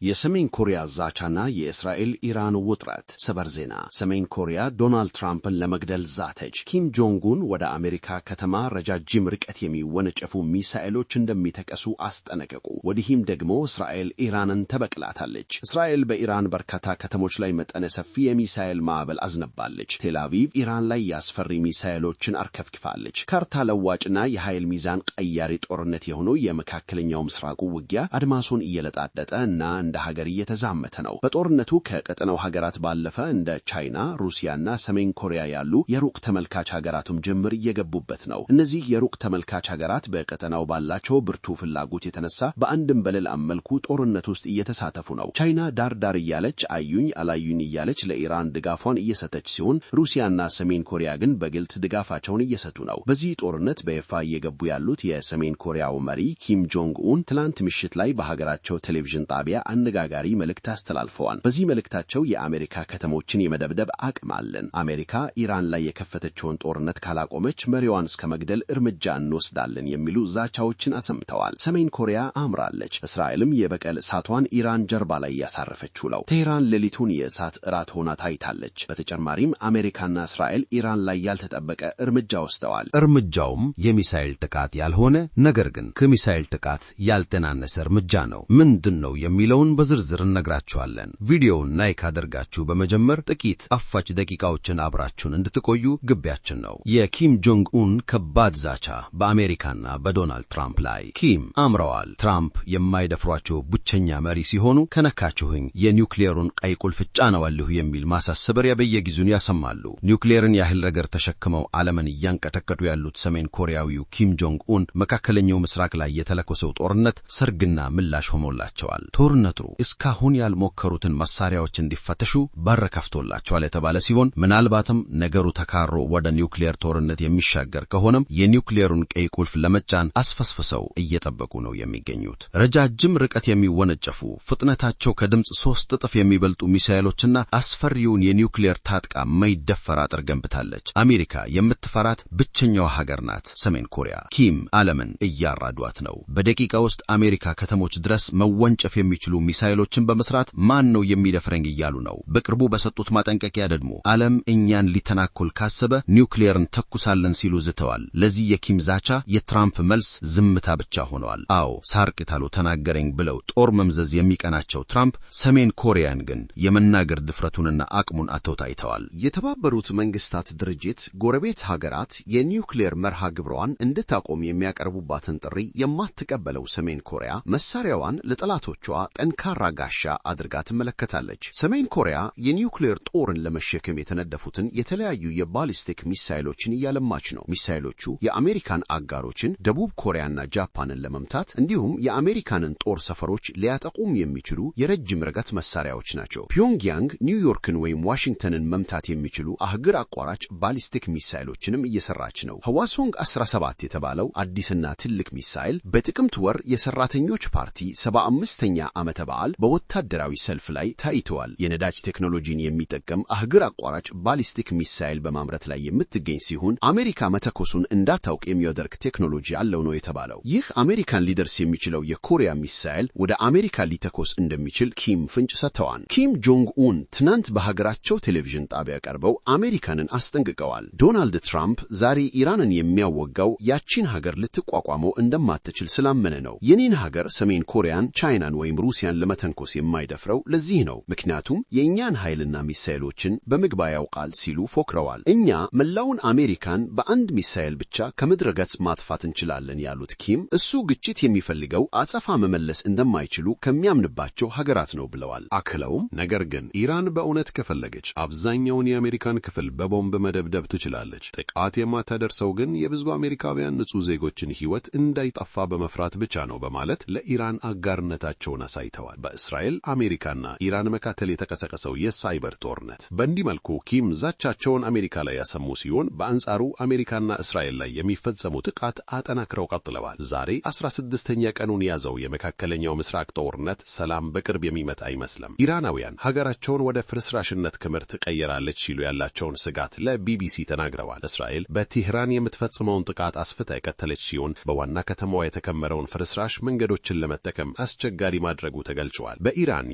የሰሜን ኮሪያ ዛቻና የእስራኤል ኢራን ውጥረት። ሰበር ዜና። ሰሜን ኮሪያ ዶናልድ ትራምፕን ለመግደል ዛተች። ኪም ጆንግ ኡን ወደ አሜሪካ ከተማ ረጃጅም ርቀት የሚወነጨፉ ሚሳኤሎች እንደሚተኮሱ አስጠነቀቁ። ወዲህም ደግሞ እስራኤል ኢራንን ተበቅላታለች። እስራኤል በኢራን በርካታ ከተሞች ላይ መጠነ ሰፊ የሚሳኤል ማዕበል አዝንባለች። ቴል አቪቭ ኢራን ላይ የአስፈሪ ሚሳኤሎችን አርከፍክፋለች። ካርታ ለዋጭና የኃይል ሚዛን ቀያሪ ጦርነት የሆነው የመካከለኛው ምስራቁ ውጊያ አድማሱን እየለጣጠጠ እና እንደ ሀገር እየተዛመተ ነው። በጦርነቱ ከቀጠናው ሀገራት ባለፈ እንደ ቻይና፣ ሩሲያና ሰሜን ኮሪያ ያሉ የሩቅ ተመልካች ሀገራቱም ጭምር እየገቡበት ነው። እነዚህ የሩቅ ተመልካች ሀገራት በቀጠናው ባላቸው ብርቱ ፍላጎት የተነሳ በአንድም በሌላም መልኩ ጦርነት ውስጥ እየተሳተፉ ነው። ቻይና ዳር ዳር እያለች፣ አዩኝ አላዩኝ እያለች ለኢራን ድጋፏን እየሰጠች ሲሆን፣ ሩሲያና ሰሜን ኮሪያ ግን በግልጽ ድጋፋቸውን እየሰጡ ነው። በዚህ ጦርነት በይፋ እየገቡ ያሉት የሰሜን ኮሪያው መሪ ኪም ጆንግ ኡን ትላንት ምሽት ላይ በሀገራቸው ቴሌቪዥን ጣቢያ አነጋጋሪ መልእክት አስተላልፈዋል። በዚህ መልእክታቸው የአሜሪካ ከተሞችን የመደብደብ አቅም አለን፣ አሜሪካ ኢራን ላይ የከፈተችውን ጦርነት ካላቆመች መሪዋን እስከ መግደል እርምጃ እንወስዳለን የሚሉ ዛቻዎችን አሰምተዋል። ሰሜን ኮሪያ አምራለች። እስራኤልም የበቀል እሳቷን ኢራን ጀርባ ላይ እያሳረፈችው ነው። ቴህራን ሌሊቱን የእሳት እራት ሆና ታይታለች። በተጨማሪም አሜሪካና እስራኤል ኢራን ላይ ያልተጠበቀ እርምጃ ወስደዋል። እርምጃውም የሚሳኤል ጥቃት ያልሆነ፣ ነገር ግን ከሚሳኤል ጥቃት ያልተናነሰ እርምጃ ነው። ምንድን ነው የሚለውን በዝርዝር እነግራችኋለን። ቪዲዮውን like አድርጋችሁ በመጀመር ጥቂት ጣፋጭ ደቂቃዎችን አብራችሁን እንድትቆዩ ግብዣችን ነው። የኪም ጆንግ ኡን ከባድ ዛቻ በአሜሪካና በዶናልድ ትራምፕ ላይ። ኪም አምረዋል። ትራምፕ የማይደፍሯቸው ብቸኛ መሪ ሲሆኑ፣ ከነካችሁኝ የኒውክሌሩን ቀይ ቁልፍ እጫነዋለሁ የሚል ማሳሰቢያ በየጊዜው ያሰማሉ። ኒውክሌርን ያህል ነገር ተሸክመው ዓለምን እያንቀጠቀጡ ያሉት ሰሜን ኮሪያዊው ኪም ጆንግ ኡን መካከለኛው ምስራቅ ላይ የተለኮሰው ጦርነት ሰርግና ምላሽ ሆኖላቸዋል። ጦርነቱ እስካሁን ያልሞከሩትን መሳሪያዎች እንዲፈተሹ በር ከፍቶላቸዋል የተባለ ሲሆን፣ ምናልባትም ነገሩ ተካሮ ወደ ኒውክሌር ጦርነት የሚሻገር ከሆነም የኒውክሌሩን ቀይ ቁልፍ ለመጫን አስፈስፍሰው እየጠበቁ ነው የሚገኙት። ረጃጅም ርቀት የሚወነጨፉ፣ ፍጥነታቸው ከድምፅ 3 እጥፍ የሚበልጡ ሚሳኤሎችና አስፈሪውን የኒውክሌር ታጥቃ ማይደፈር አጥር ገንብታለች። አሜሪካ የምትፈራት ብቸኛዋ ሀገር ናት ሰሜን ኮሪያ። ኪም ዓለምን እያራዷት ነው። በደቂቃ ውስጥ አሜሪካ ከተሞች ድረስ መወንጨፍ የሚችሉ ሚሳኤሎችን በመስራት ማን ነው የሚደፍረኝ እያሉ ነው። በቅርቡ በሰጡት ማስጠንቀቂያ ደግሞ ዓለም እኛን ሊተናኮል ካሰበ ኒውክሌር እንተኩሳለን ሲሉ ዝተዋል። ለዚህ የኪም ዛቻ የትራምፕ መልስ ዝምታ ብቻ ሆነዋል። አዎ፣ ሳር ቅጠሉ ተናገረኝ ብለው ጦር መምዘዝ የሚቀናቸው ትራምፕ ሰሜን ኮሪያን ግን የመናገር ድፍረቱንና አቅሙን አጥተው ታይተዋል። የተባበሩት መንግስታት ድርጅት ጎረቤት ሀገራት የኒውክሌር መርሃ ግብሯን እንድታቆም የሚያቀርቡባትን ጥሪ የማትቀበለው ሰሜን ኮሪያ መሳሪያዋን ለጠላቶቿ ጠንካራ ጋሻ አድርጋ ትመለከታለች። ሰሜን ኮሪያ የኒውክሌር ጦርን ለመሸከም የተነደፉትን የተለያዩ የባሊስቲክ ሚሳይሎችን እያለማች ነው። ሚሳይሎቹ የአሜሪካን አጋሮችን ደቡብ ኮሪያና ጃፓንን ለመምታት እንዲሁም የአሜሪካንን ጦር ሰፈሮች ሊያጠቁም የሚችሉ የረጅም ርቀት መሳሪያዎች ናቸው። ፒዮንግያንግ ኒውዮርክን ወይም ዋሽንግተንን መምታት የሚችሉ አህጉር አቋራጭ ባሊስቲክ ሚሳይሎችንም እየሰራች ነው። ህዋሶንግ 17 የተባለው አዲስና ትልቅ ሚሳይል በጥቅምት ወር የሰራተኞች ፓርቲ 75ኛ ዓመተ በዓል በወታደራዊ ሰልፍ ላይ ታይተዋል። የነዳጅ ቴክኖሎጂን የሚጠቀም አህጉር አቋራጭ ባሊስቲክ ሚሳይል በማምረት ላይ የምትገኝ ሲሆን፣ አሜሪካ መተኮሱን እንዳታውቅ የሚያደርግ ቴክኖሎጂ አለው ነው የተባለው። ይህ አሜሪካን ሊደርስ የሚችለው የኮሪያ ሚሳይል ወደ አሜሪካ ሊተኮስ እንደሚችል ኪም ፍንጭ ሰጥተዋል። ኪም ጆንግ ኡን ትናንት በሀገራቸው ቴሌቪዥን ጣቢያ ቀርበው አሜሪካንን አስጠንቅቀዋል። ዶናልድ ትራምፕ ዛሬ ኢራንን የሚያወጋው ያቺን ሀገር ልትቋቋመው እንደማትችል ስላመነ ነው። የኔን ሀገር ሰሜን ኮሪያን፣ ቻይናን ወይም ሩሲያን ለመተንኮስ የማይደፍረው ለዚህ ነው። ምክንያቱም የእኛን ኃይልና ሚሳይሎችን በሚገባ ያውቃል ሲሉ ፎክረዋል። እኛ መላውን አሜሪካን በአንድ ሚሳይል ብቻ ከምድረ ገጽ ማጥፋት እንችላለን ያሉት ኪም፣ እሱ ግጭት የሚፈልገው አጸፋ መመለስ እንደማይችሉ ከሚያምንባቸው ሀገራት ነው ብለዋል። አክለውም ነገር ግን ኢራን በእውነት ከፈለገች አብዛኛውን የአሜሪካን ክፍል በቦምብ መደብደብ ትችላለች። ጥቃት የማታደርሰው ግን የብዙ አሜሪካውያን ንጹህ ዜጎችን ሕይወት እንዳይጠፋ በመፍራት ብቻ ነው በማለት ለኢራን አጋርነታቸውን አሳይተዋል። በእስራኤል፣ አሜሪካና ኢራን መካከል የተቀሰቀሰው የሳይበር ጦርነት። በእንዲህ መልኩ ኪም ዛቻቸውን አሜሪካ ላይ ያሰሙ ሲሆን፣ በአንጻሩ አሜሪካና እስራኤል ላይ የሚፈጸሙ ጥቃት አጠናክረው ቀጥለዋል። ዛሬ 16ኛ ቀኑን የያዘው የመካከለኛው ምስራቅ ጦርነት ሰላም በቅርብ የሚመጣ አይመስልም። ኢራናውያን ሀገራቸውን ወደ ፍርስራሽነት ክምር ትቀይራለች ሲሉ ያላቸውን ስጋት ለቢቢሲ ተናግረዋል። እስራኤል በቴህራን የምትፈጽመውን ጥቃት አስፍታ የቀጠለች ሲሆን፣ በዋና ከተማዋ የተከመረውን ፍርስራሽ መንገዶችን ለመጠቀም አስቸጋሪ ማድረጉ ተገልጿል። በኢራን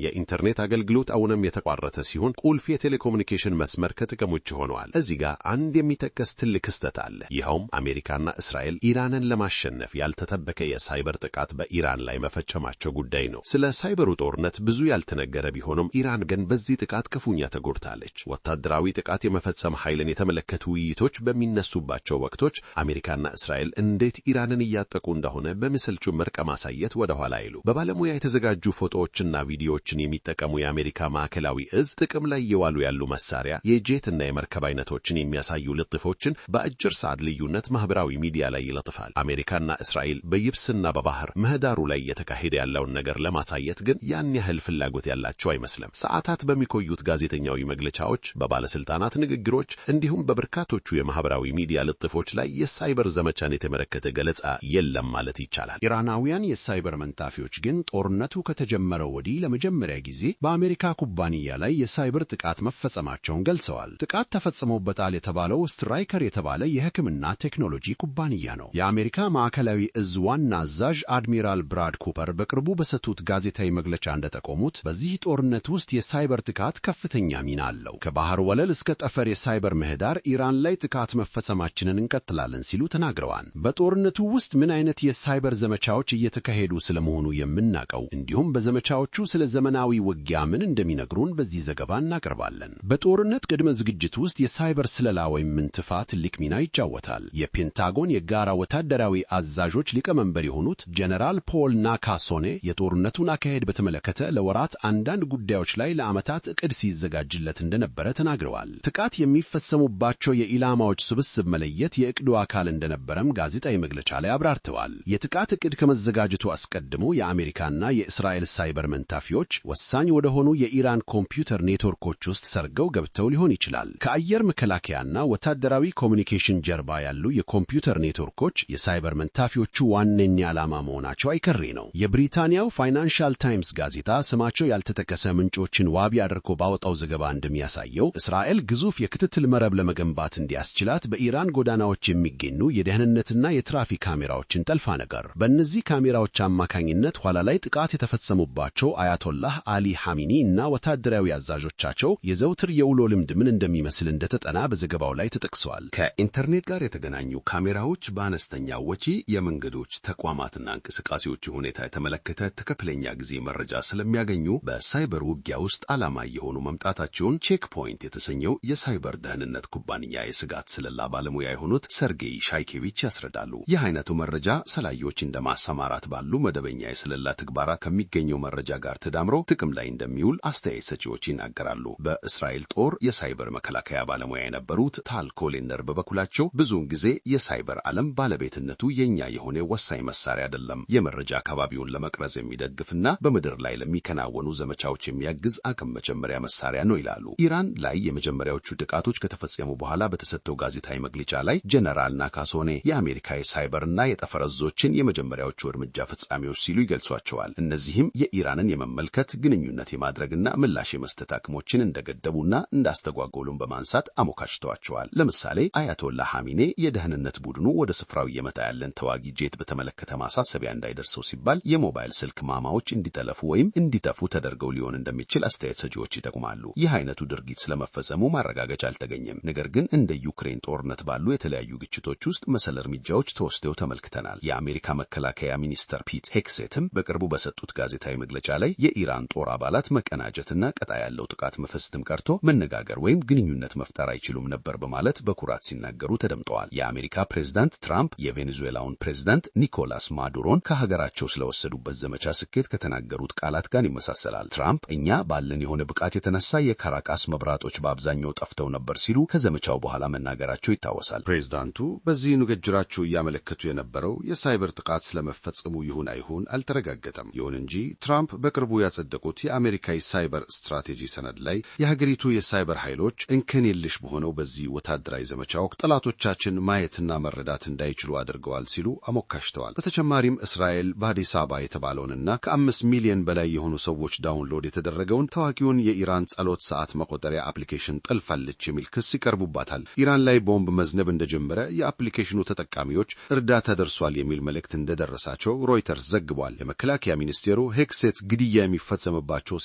የኢንተርኔት አገልግሎት አሁንም የተቋረጠ ሲሆን ቁልፍ የቴሌኮሙኒኬሽን መስመር ከጥቅም ውጭ ሆነዋል። እዚህ ጋር አንድ የሚጠቀስ ትልቅ ክስተት አለ። ይኸውም አሜሪካና እስራኤል ኢራንን ለማሸነፍ ያልተጠበቀ የሳይበር ጥቃት በኢራን ላይ መፈጸማቸው ጉዳይ ነው። ስለ ሳይበሩ ጦርነት ብዙ ያልተነገረ ቢሆንም ኢራን ግን በዚህ ጥቃት ክፉኛ ተጎድታለች። ወታደራዊ ጥቃት የመፈጸም ኃይልን የተመለከቱ ውይይቶች በሚነሱባቸው ወቅቶች አሜሪካና እስራኤል እንዴት ኢራንን እያጠቁ እንደሆነ በምስል ጭምር ከማሳየት ወደ ኋላ አይሉ። በባለሙያ የተዘጋጁ ፎቶዎችና ቪዲዮዎችን የሚጠቀሙ የአሜሪካ ማዕከላዊ እዝ ጥቅም ላይ እየዋሉ ያሉ መሳሪያ፣ የጄትና የመርከብ አይነቶችን የሚያሳዩ ልጥፎችን በአጭር ሰዓት ልዩነት ማህበራዊ ሚዲያ ላይ ይለጥፋል። አሜሪካና እስራኤል በየብስና በባህር ምህዳሩ ላይ እየተካሄደ ያለውን ነገር ለማሳየት ግን ያን ያህል ፍላጎት ያላቸው አይመስልም። ሰዓታት በሚቆዩት ጋዜጠኛዊ መግለጫዎች፣ በባለስልጣናት ንግግሮች እንዲሁም በበርካቶቹ የማህበራዊ ሚዲያ ልጥፎች ላይ የሳይበር ዘመቻን የተመለከተ ገለጻ የለም ማለት ይቻላል። ኢራናውያን የሳይበር መንታፊዎች ግን ጦርነቱ ከተጀመረ ወዲህ ለመጀመሪያ ጊዜ በአሜሪካ ኩባንያ ላይ የሳይበር ጥቃት መፈጸማቸውን ገልጸዋል። ጥቃት ተፈጽሞበታል የተባለው ስትራይከር የተባለ የሕክምና ቴክኖሎጂ ኩባንያ ነው። የአሜሪካ ማዕከላዊ እዝ ዋና አዛዥ አድሚራል ብራድ ኩፐር በቅርቡ በሰጡት ጋዜጣዊ መግለጫ እንደጠቆሙት በዚህ ጦርነት ውስጥ የሳይበር ጥቃት ከፍተኛ ሚና አለው። ከባህር ወለል እስከ ጠፈር የሳይበር ምህዳር ኢራን ላይ ጥቃት መፈጸማችንን እንቀጥላለን ሲሉ ተናግረዋል። በጦርነቱ ውስጥ ምን አይነት የሳይበር ዘመቻዎች እየተካሄዱ ስለመሆኑ የምናውቀው እንዲሁም በዘመቻዎቹ ስለ ዘመናዊ ውጊያ ምን እንደሚነግሩን በዚህ ዘገባ እናቀርባለን። በጦርነት ቅድመ ዝግጅት ውስጥ የሳይበር ስለላ ወይም ምንትፋ ትልቅ ሚና ይጫወታል። የፔንታጎን የጋራ ወታደራዊ አዛዦች ሊቀመንበር የሆኑት ጀነራል ፖል ናካሶኔ የጦርነቱን አካሄድ በተመለከተ ለወራት አንዳንድ ጉዳዮች ላይ ለዓመታት እቅድ ሲዘጋጅለት እንደነበረ ተናግረዋል። ጥቃት የሚፈጸሙባቸው የኢላማዎች ስብስብ መለየት የእቅዱ አካል እንደነበረም ጋዜጣዊ መግለጫ ላይ አብራርተዋል። የጥቃት እቅድ ከመዘጋጀቱ አስቀድሞ የአሜሪካና የእስራኤል ሳይበር መንታፊዎች ወሳኝ ወደሆኑ የኢራን ኮምፒውተር ኔትወርኮች ውስጥ ሰርገው ገብተው ሊሆን ይችላል። ከአየር መከላከያና ወታደራዊ ኮሚኒኬሽን ጀርባ ያሉ የኮምፒውተር ኔትወርኮች የሳይበር መንታፊዎቹ ዋነኛ ዓላማ መሆናቸው አይቀሬ ነው። የብሪታንያው ፋይናንሻል ታይምስ ጋዜጣ ስማቸው ያልተጠቀሰ ምንጮችን ዋቢ አድርጎ ባወጣው ዘገባ እንደሚያሳየው እስራኤል ግዙፍ የክትትል መረብ ለመገንባት እንዲያስችላት በኢራን ጎዳናዎች የሚገኙ የደህንነትና የትራፊክ ካሜራዎችን ጠልፋ ነበር። በእነዚህ ካሜራዎች አማካኝነት ኋላ ላይ ጥቃት የተፈጸሙባቸው አያቶላህ አሊ ሐሚኒ እና ወታደራዊ አዛዦቻቸው የዘውትር የውሎ ልምድ ምን እንደሚመስል እንደተጠና በዘገባው ላይ ተጠቅሷል። ከኢንተርኔት ጋር የተገናኙ ካሜራዎች በአነስተኛ ወጪ የመንገዶች ተቋማትና እንቅስቃሴዎች ሁኔታ የተመለከተ ትክክለኛ ጊዜ መረጃ ስለሚያገኙ በሳይበር ውጊያ ውስጥ ዓላማ እየሆኑ መምጣታቸውን ቼክ ፖይንት የተሰኘው የሳይበር ደህንነት ኩባንያ የስጋት ስለላ ባለሙያ የሆኑት ሰርጌይ ሻይኬቪች ያስረዳሉ። ይህ አይነቱ መረጃ ሰላዮች እንደማሰማራት ባሉ መደበኛ የስለላ ተግባራት ከሚገኘው መረጃ ጋር ተዳምሮ ጥቅም ላይ እንደሚውል አስተያየት ሰጪዎች ይናገራሉ። በእስራኤል ጦር የሳይበር መከላከያ ባለሙያ የነበሩት ታል ኮሌነር በበኩላቸው ብዙውን ጊዜ የሳይበር ዓለም ባለቤትነቱ የኛ የሆነ ወሳኝ መሳሪያ አይደለም፣ የመረጃ አካባቢውን ለመቅረጽ የሚደግፍና በምድር ላይ ለሚከናወኑ ዘመቻዎች የሚያግዝ አቅም መጨመሪያ መሳሪያ ነው ይላሉ። ኢራን ላይ የመጀመሪያዎቹ ጥቃቶች ከተፈጸሙ በኋላ በተሰጠው ጋዜጣዊ መግለጫ ላይ ጀነራል ናካሶኔ የአሜሪካ የሳይበርና የጠፈር እዞችን የመጀመሪያዎቹ እርምጃ ፈጻሚዎች ሲሉ ይገልጿቸዋል። እነዚህም የኢራንን የመመልከት፣ ግንኙነት የማድረግና ምላሽ የመስጠት አቅሞችን እንደገደቡና እንዳስተጓጎሉን በማንሳት አሞካሽተዋቸዋል። ለምሳሌ አያቶላ ሐሚኔ የደህንነት ቡድኑ ወደ ስፍራው እየመጣ ያለን ተዋጊ ጄት በተመለከተ ማሳሰቢያ እንዳይደርሰው ሲባል የሞባይል ስልክ ማማዎች እንዲጠለፉ ወይም እንዲጠፉ ተደርገው ሊሆን እንደሚችል አስተያየት ሰጪዎች ይጠቁማሉ። ይህ አይነቱ ድርጊት ስለመፈጸሙ ማረጋገጫ አልተገኘም። ነገር ግን እንደ ዩክሬን ጦርነት ባሉ የተለያዩ ግጭቶች ውስጥ መሰል እርምጃዎች ተወስደው ተመልክተናል። የአሜሪካ መከላከያ ሚኒስተር ፒት ሄክሴትም በቅርቡ በሰጡት ጋዜጣዊ መግለጫ ላይ የኢራን ጦር አባላት መቀናጀትና ቀጣይ ያለው ጥቃት መፈጸም ቀርቶ መነጋገር ወይም ግንኙነት መፍጠር አይችሉም ነበር በማለት በኩራት ሲናገሩ ተደምጠዋል። የአሜሪካ ፕሬዝዳንት ትራምፕ የቬኔዙዌላውን ፕሬዝዳንት ኒኮላስ ማዱሮን ከሀገራቸው ስለወሰዱበት ዘመቻ ስኬት ከተናገሩት ቃላት ጋር ይመሳሰላል። ትራምፕ እኛ ባለን የሆነ ብቃት የተነሳ የካራካስ መብራቶች በአብዛኛው ጠፍተው ነበር ሲሉ ከዘመቻው በኋላ መናገራቸው ይታወሳል። ፕሬዝዳንቱ በዚህ ንግግራቸው እያመለከቱ የነበረው የሳይበር ጥቃት ስለመፈጸሙ ይሁን አይሁን አልተረጋገጠም። ይሁን እንጂ ትራምፕ በቅርቡ ያጸደቁት የአሜሪካ የሳይበር ስትራቴጂ ሰነድ ላይ የሀገሪቱ የሳይበር ኃይሎች እንከን የለሽ በሆነው በዚህ ወታደራዊ ዘመቻ ወቅት ጠላቶቻችን ማየትና መረዳት እንዳይችሉ አድርገዋል ሲሉ አሞካሽተዋል። በተጨማሪም እስራኤል በአዲስ አበባ የተባለውንና ከ5 ሚሊዮን በላይ የሆኑ ሰዎች download የተደረገውን ታዋቂውን የኢራን ጸሎት ሰዓት መቆጠሪያ አፕሊኬሽን ጠልፋለች የሚል ክስ ይቀርቡባታል። ኢራን ላይ ቦምብ መዝነብ እንደጀመረ የአፕሊኬሽኑ ተጠቃሚዎች እርዳታ ደርሷል የሚል መልእክት እንደደረሳቸው ሮይተርስ ዘግቧል። የመከላከያ ሚኒስቴሩ ሄክሴት ሄግሴት ግድያ የሚፈጸምባቸው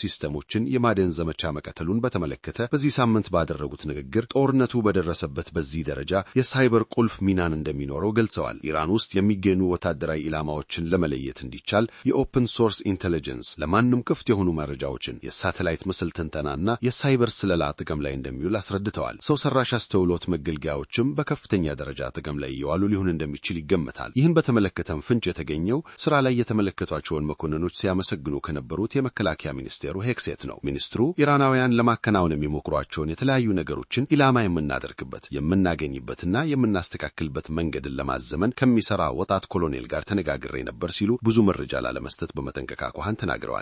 ሲስተሞችን የማደን ዘመቻ መቀጠሉን በተመለከተ በዚህ ሳምንት ባደረጉት ንግግር ጦርነቱ በደረሰበት በዚህ ደረጃ የሳይበር ቁልፍ ሚናን እንደሚኖረው ገልጸዋል። ኢራን ውስጥ የሚገኙ ወታደራዊ ኢላማዎችን ለመለየት እንዲቻል የ open source intelligence፣ ለማንም ክፍት የሆኑ መረጃዎችን፣ የሳተላይት ምስል ትንተናና የሳይበር ስለላ ጥቅም ላይ እንደሚውል አስረድተዋል። ሰው ሰራሽ አስተውሎት መገልገያዎችም በከፍተኛ ደረጃ ጥቅም ላይ እየዋሉ ሊሆን እንደሚችል ይገመታል። ይህን በተመለከተም ፍንጭ የተገኘው ስራ ላይ የተመለከቷቸውን መኮንኖች ሲያመሰግኑ ከነበሩት የመከላከያ ሚኒስቴሩ ሄግሴት ነው። ሚኒስትሩ ኢራናውያን ለማከናወን የሚሞክሯቸውን የተለያዩ ነገሮችን ኢላማ የምናደርግበት፣ የምናገኝበትና የምናስተካክልበት መንገድን ለማዘመን ከሚሰራ ወጣት ኮሎኔል ጋር ተነጋግሬ ነበር ሲሉ ብዙ መረጃ ላለመስጠት በመጠንቀቅ አኳኋን ተናግረዋል።